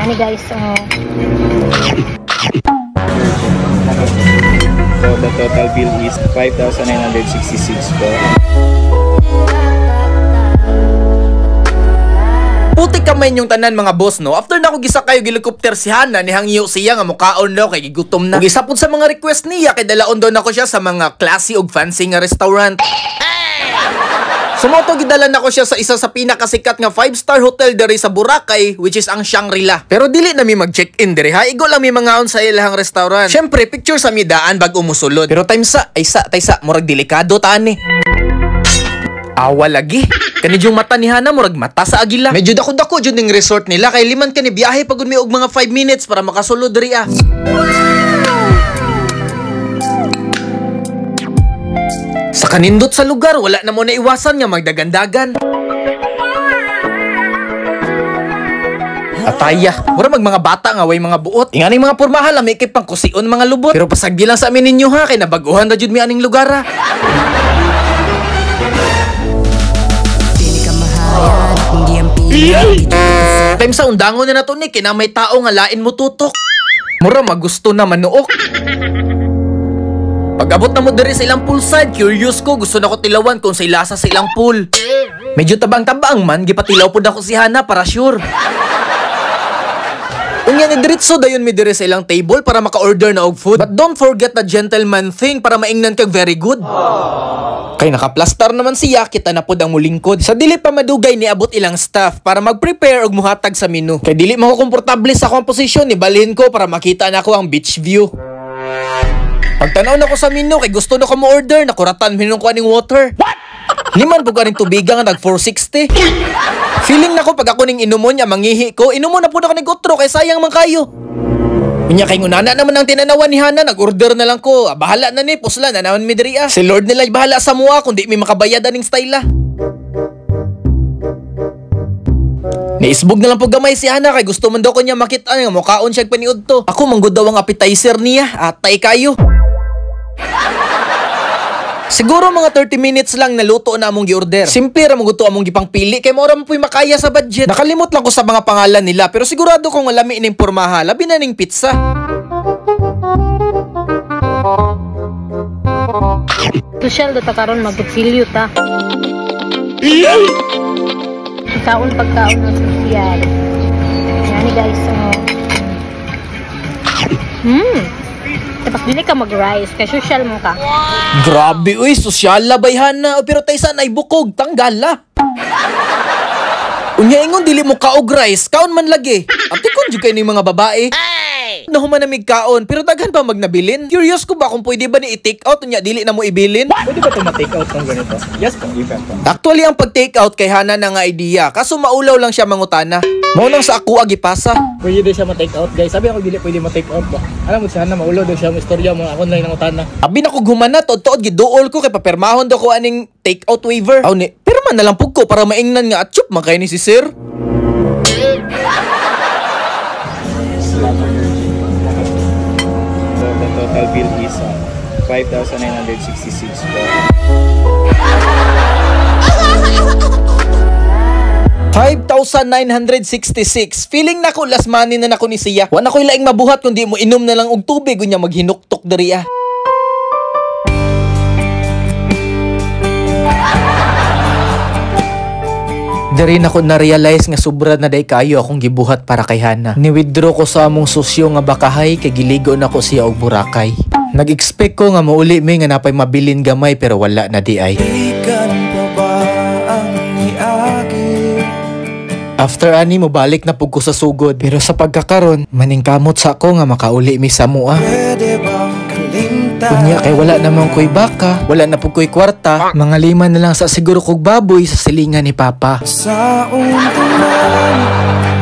Nani guys, oh. So the total bill is 5,966 po. Putik kamay yung tanan mga boss no. After na ako gisakay og helicopter si Hana, nihangyo siya nga mukaon daw kay gigutom na. Ug isa pud sa mga request niya kay dalaon daw nako siya sa mga classy ug fancy nga restaurant. Sumoto gidala nako siya sa isa sa pinakasikat nga 5-star hotel diri sa Boracay, which is ang Shangri-La. Pero dili na mi mag-check-in diri ha, igo lang mi mangaon sa ilahang restaurant. Syempre picture sa mi daan bag umusulod. Pero time sa ay sa tay sa murag delikado taan ni. Awa lagi. Kani yung mata ni Hana murag mata sa agila. Medyo dako-dako jud ning resort nila kay liman ka ni biyahe pagud mi og mga 5 minutes para makasulod diri ah. Sa kanindot sa lugar, wala na mo naiwasan nga magdagandagan. Ataya, mura mag mga bata nga way mga buot. Inganing mga pormahan lami kay pangkusion mga lubot. Pero pasagdi lang sa amin ninyo ha kay nabaguhan ra jud mi aning lugar ha. Time sa undangon na nato ni kina may tao nga lain mo tutok. Mura magusto na manuok. Pag-abot na mo diri sa ilang poolside, curious ko, gusto na ko tilawan kung sa lasa sa ilang pool. Medyo tabang-tabang man, gipatilaw pud ako si Hana para sure. Unya ni diretso dayon mi diri sa ilang table para maka-order na og food. But don't forget the gentleman thing para maingnan kag very good. Kay nakaplastar naman siya, kita na pod ang mulingkod. Sa dili pa madugay niabot ilang staff para mag-prepare og muhatag sa menu. Kay dili mo komportable sa akong posisyon, nibalhin ko para makita na ako ang beach view. Pagtanaw na ko sa menu kay gusto na ko mo-order, nakuratan minom ko aning water. What? Liman po kaning tubiga nga nag 460. Feeling na ko pag ako ning inumon niya mangihi ko, inumon na po na ko ning otro kay sayang man kayo. Unya kay ngunana naman ang tinanawan ni Hana, nag-order na lang ko. Ah, bahala na ni, pusla na naman mi diri ah. Si Lord nila bahala sa mua kung di mi makabayad aning style ah. Naisbog na lang po gamay si Hana kay gusto man daw ko niya makita nga mukaon siya paniud to. Ako manggod daw ang appetizer niya, atay kayo. Siguro mga 30 minutes lang naluto na among gi-order. Simple ra man gud to among gipangpili kay mao ra man puy makaya sa budget. Nakalimot lang ko sa mga pangalan nila pero sigurado kong lami ning pormaha, labi na ning pizza. Social do ta karon magkutsilyo ta. Kaon pagkaon ng social. Yan guys, oh. Tapos dili ka mag-rice kay social mo ka. Wow. Grabe uy, sosyal la bay Hana, pero tay sa nay bukog, tanggal la. Unya ingon dili mo kaog rice, kaon man lagi. Atikon jud kay ning mga babae. Nahuman na mig kaon, pero daghan pa magnabilin. Curious ko ba kung pwede ba ni i-take out unya dili na mo ibilin? Pwede ba ito ma-take out ng ganito? Yes po, you can po. Actually ang pag-take out kay Hana na nga idea, kaso maulaw lang siya mangutana. Mao nang sa ako agipasa. Pwede daw siya ma-take out guys. Sabi ako dili pwede ma-take out ba. Alam mo si Hana maulaw daw siya mo istorya mo ako na lang nangutana. Abi na ko gumana tuod-tuod giduol ko kay papermahon daw ko aning take out waiver. Aw ni, pero man na lang pug ko para maingnan nga atchup man kay ni si sir. So the total bill is 5,966 po. 5,966. Feeling nako last money na nako ni siya. Wa na ko'y laing mabuhat kundi mo inom na lang og tubig unya maghinuktok diri ah. Diri na ko na-realize nga sobra na day kayo akong gibuhat para kay Hana. Ni-withdraw ko sa among sosyo nga bakahay kay giligo na ko siya og Boracay. Nag-expect ko nga mauli mi nga napay mabilin gamay pero wala na di ay. After ani mo balik na pug ko sa sugod pero sa pagkakaron maningkamot sa ako nga makauli mi sa mua. Unya kay wala namang ko'y baka, wala na pug ko'y kwarta, mga 5 na lang sa siguro kog baboy sa silingan ni Papa. Sa unang